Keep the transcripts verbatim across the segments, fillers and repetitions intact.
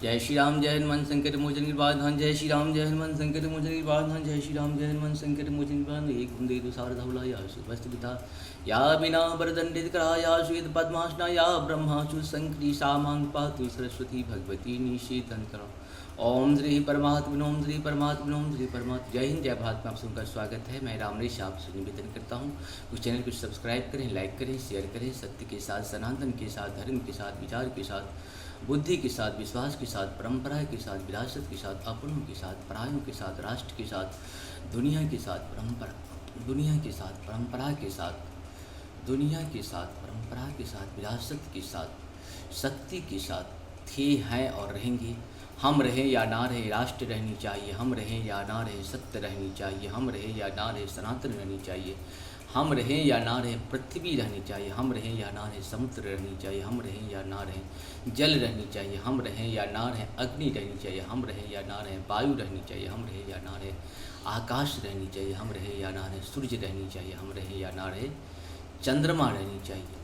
जय श्री राम, जय हनुमान संकट मोचन कृपाधाम। जय श्री राम, जय हनुमान संकट मोचन कृपाधाम। जय श्री राम, जय हनुमान संकट मोचन कृपाधाम। एक घुंदे दो सार धौला या सुभस्त विधा, या बिना बर दंडित करा, या श्वेत पद्मासना, या ब्रह्माचु संकटी सा मांग पातु सरस्वती भगवती निषेधन करा। ओम श्री परमात्मन, ओम श्री परमात्मन, ओम श्री परमात्म। जय हिंद, जय भारत में आप सबका स्वागत है। मैं रामरेश आप से निवेदन करता हूँ, उस चैनल को सब्सक्राइब करें, लाइक करें, शेयर करें। सत्य के साथ, सनातन के साथ, धर्म के साथ, विचार के साथ, बुद्धि के साथ, विश्वास के साथ, परंपरा के साथ, विरासत के साथ, अपनों के साथ, परायों के साथ, राष्ट्र के साथ, दुनिया के साथ, परंपरा, दुनिया के साथ, परंपरा के साथ, दुनिया के साथ, परंपरा के साथ, विरासत के साथ, शक्ति के साथ थे, हैं और रहेंगे। हम रहें या ना रहें, राष्ट्र रहनी चाहिए। हम रहें या ना रहें, सत्य रहनी चाहिए। हम रहें या ना रहें, सनातन रहनी चाहिए। हम रहें या ना रहें, पृथ्वी रहनी चाहिए। हम रहें या ना रहें, समुद्र रहनी चाहिए। हम रहें या ना रहें, जल रहनी चाहिए। हम रहें या ना रहें, अग्नि रहनी चाहिए। हम रहें या ना रहें, वायु रहनी चाहिए। हम रहें या ना रहें, आकाश रहनी चाहिए। हम रहें या ना रहें, सूर्य रहनी चाहिए। हम रहें या ना रहें, चंद्रमा रहनी चाहिए।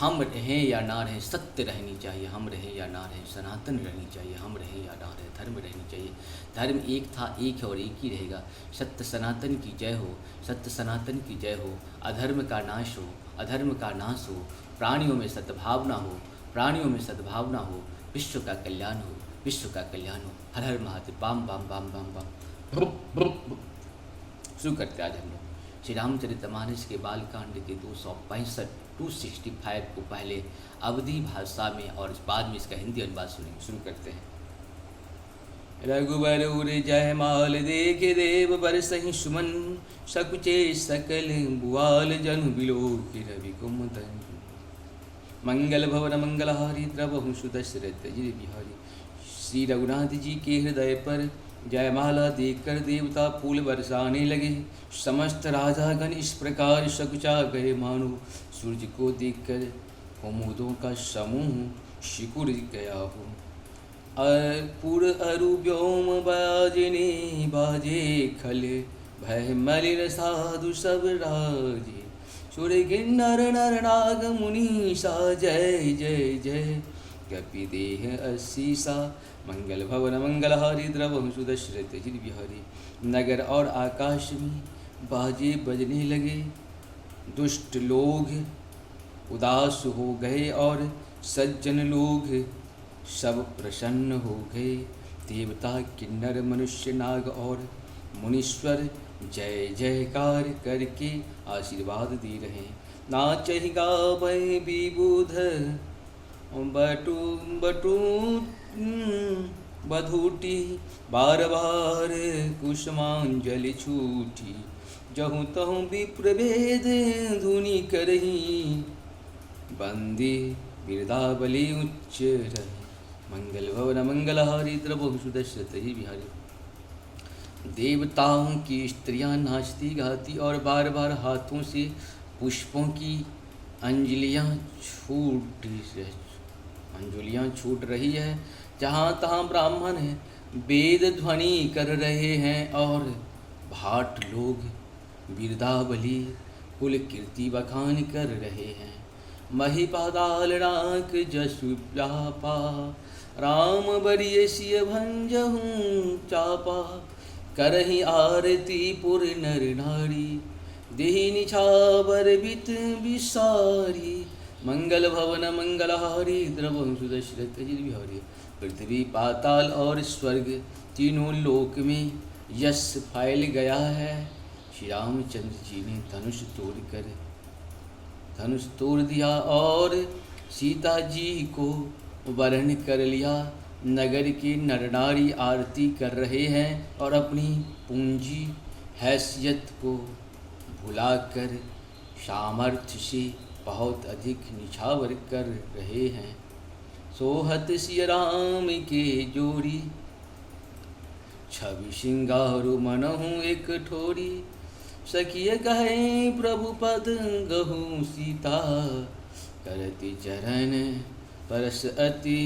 हम रहें या ना रहें, सत्य रहनी चाहिए। हम रहें या ना रहें, सनातन रहनी चाहिए। हम रहें या ना रहें, धर्म रहनी चाहिए। धर्म एक था, एक है और एक ही रहेगा। सत्य सनातन की जय हो, सत्य सनातन की जय हो। अधर्म का नाश हो, अधर्म का नाश हो। प्राणियों में सद्भावना हो, प्राणियों में सद्भावना हो। विश्व का कल्याण हो, विश्व का कल्याण हो। हर हर महादेव। बाम बाम बाम बाम बाम। शुरू करते हैं आज हम लोग श्री रामचरितमानस के बालकांड के दो सौ पैंसठ, टू सिक्सटी फ़ाइव को पहले अवधी भाषा में और बाद में इसका हिंदी अनुवाद सुनेंगे। शुरू करते हैं। रघुबर उर जयमाल देखे देव बरसहिं सुमन, सकुचे सकल भुआल जनु बिलोकि रवि कुमदन। मंगल भवन मंगलहारी द्रवहु सुदशरथ जी बिहारी। श्री रघुनाथ जी के हृदय पर जयमाला देखकर देवता फूल बरसाने लगे। समस्त राजागण इस प्रकार सकुचा गए, मानो सूर्य को देखकर कुमुदों का समूह सिकुड़ गया हो। अर पुर अरु व्योम बाजने बाजे खल, भय मलिन साधु सब राजे। सुर किन्नर नर नाग मुनीसा, जय जय जय कपि देह असीसा। मंगल भवन मंगलहारी द्रवहु सुदशरथ जी बिहारी। नगर और आकाश में बाजे बजने लगे। दुष्ट लोग उदास हो गए और सज्जन लोग सब प्रसन्न हो गए। देवता, किन्नर, मनुष्य, नाग और मुनीश्वर जय जयकार करके आशीर्वाद दे रहे हैं। नाचहि गावहि विबुध बटु बटु बधूटी, बार बार कुसुमांजलि छूटी। जहु तहु विप्र भेद धुनि करही, बंदी बिरदावली उच्च रही। मंगल भवन मंगलहारी द्रवहु सुदशरथ जी बिहारी। देवताओं की स्त्रियां नाचती गाती और बार बार हाथों से पुष्पों की अंजलियां छूट रह-, अंजलियां छूट रही है। जहाँ तहाँ ब्राह्मण हैं, वेद ध्वनि कर रहे हैं और भाट लोग बिरदावली कुल कीर्ति बखान कर रहे हैं। मही पाताल राख जसु व्यापा, राम बरिय सिय भंजहु चापा। करहि आरती पुर नर नारी, देहि निछावर बित बिसारी। मंगल भवन मंगलहारी द्रवहु सुदशरथ जी बिहारी। पृथ्वी, पाताल और स्वर्ग तीनों लोक में यश फैल गया है। श्री रामचंद्र जी ने धनुष तोड़कर, धनुष तोड़ दिया और सीता जी को वरण कर लिया। नगर के नर नारी आरती कर रहे हैं और अपनी पूंजी हैसियत को भुलाकर सामर्थ्य से बहुत अधिक निछावर कर रहे हैं। सोहत सिय राम के जोड़ी, छवि सिंगारु मनहु एक ठोरी। सखिय कहै प्रभु पद गहु सीता, करति चरण परस अति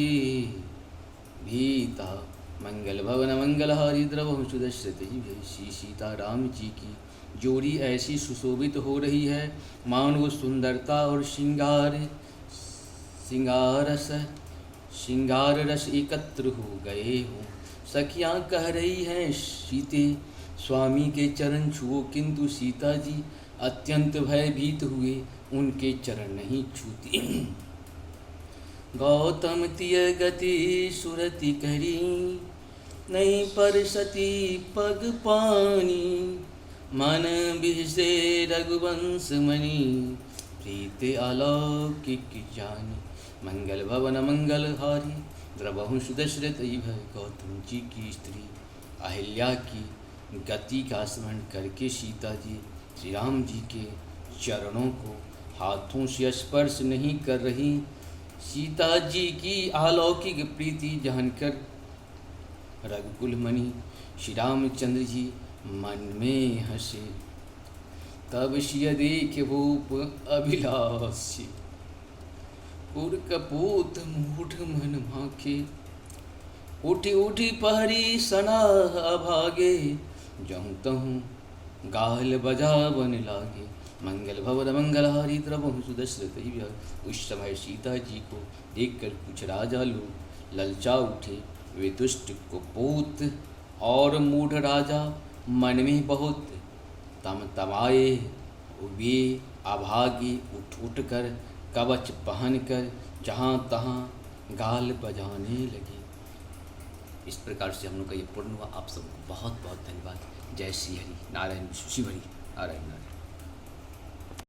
भीता। मंगल भवन मंगलहारी द्रवहु सुदशरथ जी। श्री सीता राम जी की जोड़ी ऐसी सुशोभित हो रही है, मानो सुंदरता और श्रृंगार, श्रृंगारस श्रृंगार रस एकत्र हो गए हों। सखियां कह रही हैं सीते, स्वामी के चरण छुओ, किंतु सीता जी अत्यंत भयभीत हुए, उनके चरण नहीं छूती। गौतम तिय गति सुरति करी, नहीं परसती पग पानी। मन बिहसे रघुवंश मणि, प्रीत अलौकिक जानी। मंगल भवन मंगल हारी, द्रवहु सुदशरथ इव। गौतम जी की स्त्री अहिल्या की गति का स्मरण करके सीता जी श्री राम जी के चरणों को हाथों से स्पर्श नहीं कर रही। सीता जी की अलौकिक प्रीति जानकर रघुकुल मणि श्री रामचंद्र जी मन में हंसे। तब सिय देख भूप अभिलाषी, पुर कपूत मूढ़ मन माखे। उठि उठि पहरी सनाह अभागे, जहु तहु गाल बजावन लागे। मंगल भवन मंगल हारी, द्रवहु सुदशरथ इव। उस समय सीता जी को देखकर कुछ राजा लोग ललचा उठे। वे दुष्ट कपूत और मूढ़ राजा मन में बहुत तमतमाए। वे अभागे उठ उठ कर, कवच पहन कर जहाँ तहाँ गाल बजाने लगे। इस प्रकार से हम लोग का ये पूर्ण हुआ। आप सबको बहुत बहुत धन्यवाद। जय श्री हरि, नारायण शिव हरि, नारायण नारायण।